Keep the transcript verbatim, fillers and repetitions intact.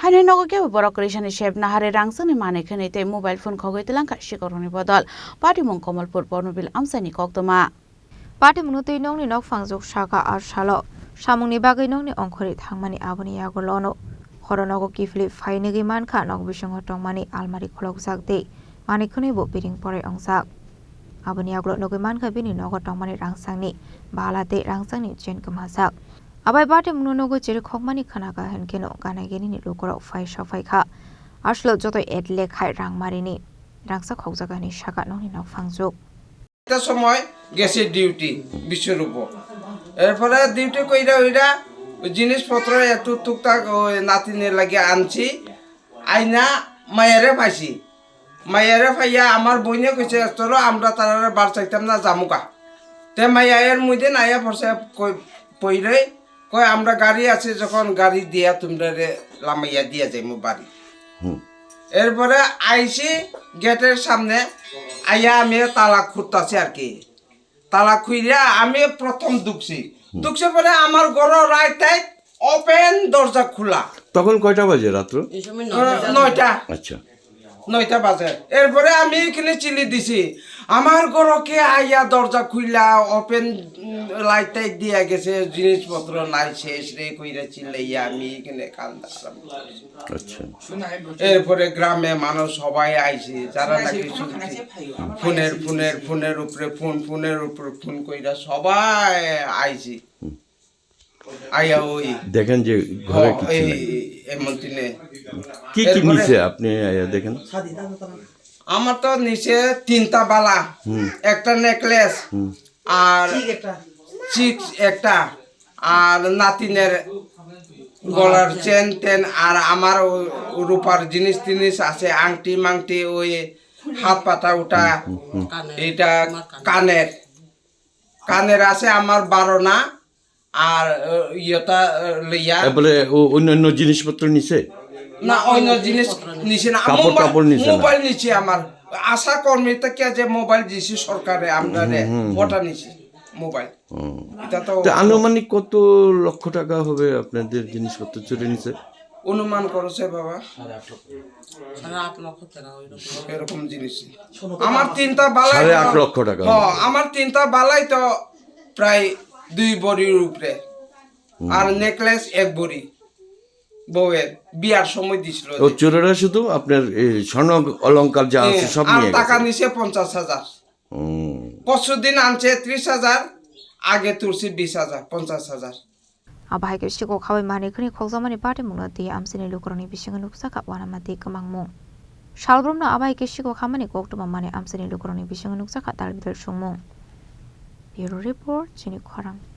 Haino nogo kebo borok kwrwisani sep nahare rangchakni manwi khwnwi tei mobile phone khogwi twlangkha sikorokni bodol. Patimung Komolpur Bornobil amchaini koktwma. Patimungno twi nokni nokphang juk saka ar salo samungni bagwi nokni ongkhorwi thangmani aboni yagulono horo nogo kiphilwi phai nigwi mankha nok bisingo tongmani almari kholokjak tei manwi khwnwi bo biring porai ongjak. Aboni yagulo nugwi mankha bini nogo tongmani rangchakni bala tei rangchakni chain kwmajak. Abai patimungno nugwi chirikhokmani khwnakha hinkheno gana genini lukurok phai sokphaikha. Aswklo joto et lekhai rang marini rangchak khokjak hinwi sakha nokni nokphang juk. একটা সময় গেছে ডিউটি বিশ্বরূপ। এরপরে ডিউটি কইরা ওইরা ওই জিনিসপত্র একটু টুকটাক ওই নাতিনের লাগে আনছি। আইনা মায়ারে পাইছি। মায়ারে পাইয়া আমার বইনে কইছে, "চলো, আমরা তারারে বার চাইতাম না, জামুকা।" তে মায়া এর মধ্যে নাইয়া পড়ছে কই-, পইরে কয়, "আমরা গাড়ি আছে যখন, গাড়ি দিয়া তোমরা রে লামাইয়া দিয়া যাইমু বাড়ি।" হুম। এরপরে আইছি গেটের সামনে, আইয়া আমি তালা খুলতাছি আর কি। তালা খুইলা আমি প্রথম ঢুকছি। হুম। ঢুকছে পরে আমার ঘরো রাইত তাই ওপেন দরজা খোলা। তখন কয়টা বাজে রাত্র? এই সময় আহ, নয়টা। নয়টা। আচ্ছা। নয়টা বাজে। এরপরে আমি এখানে চিল্লি দিছি, "আমার ঘরো কে আইয়া দরজা খুইলা, ওপেন, উম, লাইট টাইট দিয়া গেছে, জিনিসপত্র নাই, শেষ রে," কইরা চিল্লাইয়া আমি এখানে কান্দা আরম্ভ করছি। আচ্ছা। এরপরে গ্রামে মানুষ সবাই আইছে, যারা নাকি শুনছি, ফোনের, ফোনের, ফোনের উপরে ফোন, ফোনের উপরে ফোন কইরা সবাই আইছে। হুম। আইয়া ওই দেখেন যে ঘরে ও, কিছু এই নেই। এমন দিনে। কি কি এরপরে নিছে আপনি আইয়া দেখেন? আমার তো নিচে তিনটা বালা, হুম। একটা নেকলেস, হুম। আর চিক একটা, আর নাতিনের গলার চেন টেন, আর আমার ও-, রূপার জিনিস টিনিস আছে, আংটি মাংটি, ওই হাত পাতা উঠা, হুম, হুম। এটা কানের, কানের আছে আমার বারো না, আর, আহ, ইয়েটা, আহ, লইয়া। এ, বলে, ও, অন্যান্য জিনিসপত্র নিছে? না, অন্য জিনিস নিছে না। কাপড় মোবাইল, টাপড় নিছে না? মোবাইল নিছে আমার। আশা কর্মী থেকে যে মোবাইল দিছে সরকারে, আমরা হুম, রে, হুম, হুম। ওটা নিছে, মোবাইল। হুম। এটা তো তো আনুমানিক কত লক্ষ টাকা হবে আপনাদের জিনিসপত্র চুরি নিছে? অনুমান করছে বাবা। সাড়ে আট লক্ষ টাকা ওইরকম। এরকম জিনিস। আমার তিনটা বালাই সাড়ে আট তো, লক্ষ টাকা। হ্যাঁ, আমার তিনটা বালাই তো প্রায় দুই ভরির উপরে। হুম। আর নেকলেস এক ভরি। বউয়ের বিয়ার সময় দিছিল ও যে। চোরেরা শুধু আপনার এই স্বর্ণ অলংকার যা আছে হ্যাঁ, সব আর নিয়ে টাকা গেছে। নিছে পঞ্চাশ হাজার। হুম। পরশু দিন আনছে ত্রিশ হাজার, আগে তুলছে বিশ হাজার, পঞ্চাশ হাজার। Abo hai khe siko khabai manwi khwnwi khokjakmani patimungno twi amchaini lukurokni bisingo nukjakha uanama tei kwmangmung. Salbrumno abo hai khe siko khamani koktwma manwi amchaini lukurokni bisingo nukjakha tal bidal songmung. Bureau Report, chini khorang.